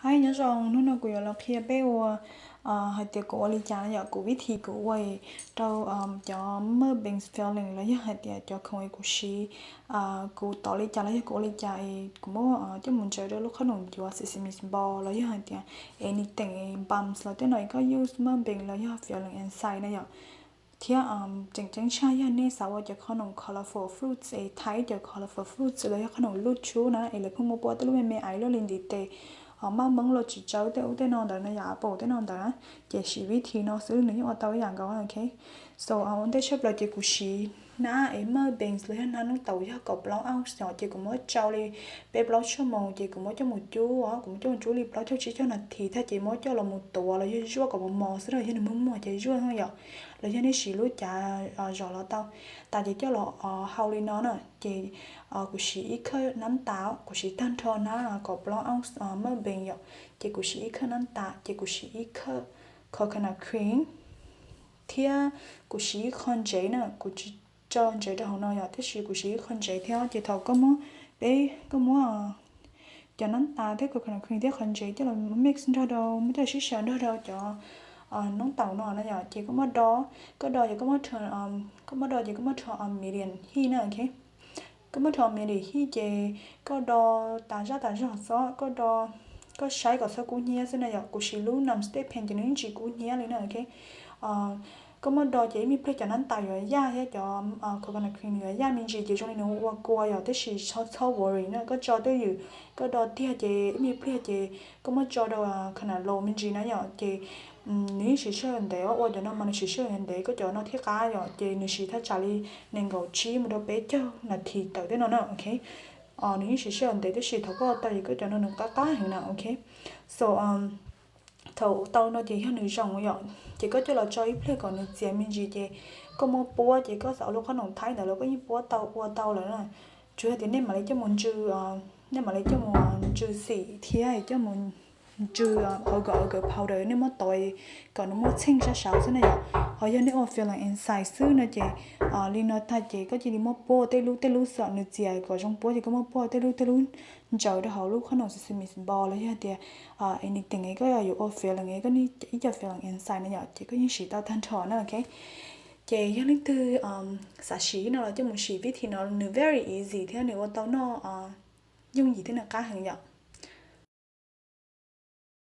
Hi, nyob zoo, hnub no kuv yuav los qhia peb ua hais tias kuv ua li cas no yom. Kuv vib thi kuv ua rau cov maj bangs feeling los yog hais tias cov khoom es kuv siv, kuv tov li cas los yog kuv ua li cas es kuv muab coj mus ntsaws rau lub qhob noom yuav sesame balm los yog hais tias anything bumps los tej no es koj use maj bangs los yog feeling enzyme na yom. Thiab tseem ceeb tshaj yog nej xav ua cov qhob noom colorful fruits es thaij cov colorful fruits los yog qhob noom luj tshub na es lawv pheej muab pua tej lub me me aiv luaj li ntiv tes, maj meeb los tsis tsawb tej ub tej no ntawd na yom, apple tej no ntawd na, ces siv vib thi no xwb nws yeej ua tau ib yam nkaus, ok. So ua ntej tshaj plaws ces kuv siv hnab es maj bangs los yog hnab noob taus yog kaum plaub ounce yom, ces kuv muab tsau li peb plaub tshuaj moos ces kuv muab coj mus cub, kuv muab coj mus cub li plaub caug tsib caug nas this thiab ces muab coj los mus tuav los yog zuaj kom mos mos xwb na, yog nws muag muag ces zuaj yom, los yog nej siv lub cav zom los tau. Tas ces coj los hau li no na, ces kuv siv ib khawb nab tas, kuv siv tag nrho hnab kaum plaub ounce maj bangs yom, ces kuv siv ib khawb nab tas, ces kuv siv ib khawb coconut cream thiab kuv siv ib qho ntsev na, kuv tsis tso ntsev rau hauv no yom, tab sis kuv siv ib qho ntsev thiab. Ces thaum koj muab, peb, koj muab cov nab tas thiab coconut cream thiab qhov ntsev coj los mix nrog rau, muab coj los sib xyaw nrog rau cov noob taus no na yom, ces koj muab do, koj do ces koj muab rho, koj muab do ces koj muab rho medium heat na, ok. Koj muab rho medium heat ces koj do tas zaj tas zog xwb, koj do, koj saib kom txhob kub hnyiab xwb na yom. Kuv siv lub non-stick pan ces nws yeej tsis kub hnyiab li na, ok. Koj muab do ces ib me pliag cov nab tas yuav yaj thiab cov coconut cream nws yuav yaj me ntsis ces zoo li nws ua kua yom, tab sis txhob, txhob worry na, koj tso twj ywm, koj do tiag ces ib me pliag ces koj muab tso rau kha nas los me ntsis na yom, ces nws yeej siv sij hawm ntev, ua cov no mas nws siv sij hawm ntev, koj cov no thiaj qab yom, ces nws siv thaj tsam li nees nkaum tsib mus rau peb caug nas this tawm tej no na, ok. Nws yeej siv sij hawm ntev tab sis thaum koj ua tau ces koj cov no nws qab qab heev na, ok. So thaum tau no ces yog nws zoo yom, ces koj coj los tso ib pliag kom nws txias me ntsis ces koj muab puab, ces koj xav ua lub qhob noom thaib ntawd los koj yeej puab tau ua tau lawm na. Tsuas yog tias nej mam li coj mus ntsw, nej mam li coj mus ntsw xim thiab coj mus ntsw awv kawm, awv kawm powder, nej muab tov kom nws muaj txheej sab saud xwb na yom. Ho yog nej ua filling inside xwb no ces li no tag ces koj cia li muab puab tej lub tej lub xwb, nws txias kom zoo puab ces koj muab puab tej lub tej lub ntsaws rau hauv lub qhob noom sesame balm los yog tias anything es koj yuav ua filling es koj ib co filling inside na yom, ces koj yeej siv tau tag nrho na, ok. Ces yog leej twg xav siv no los coj mus siv, vib thi no nws very easy thiab nws ua tau noj yooj yim thiab nws qab heev yom.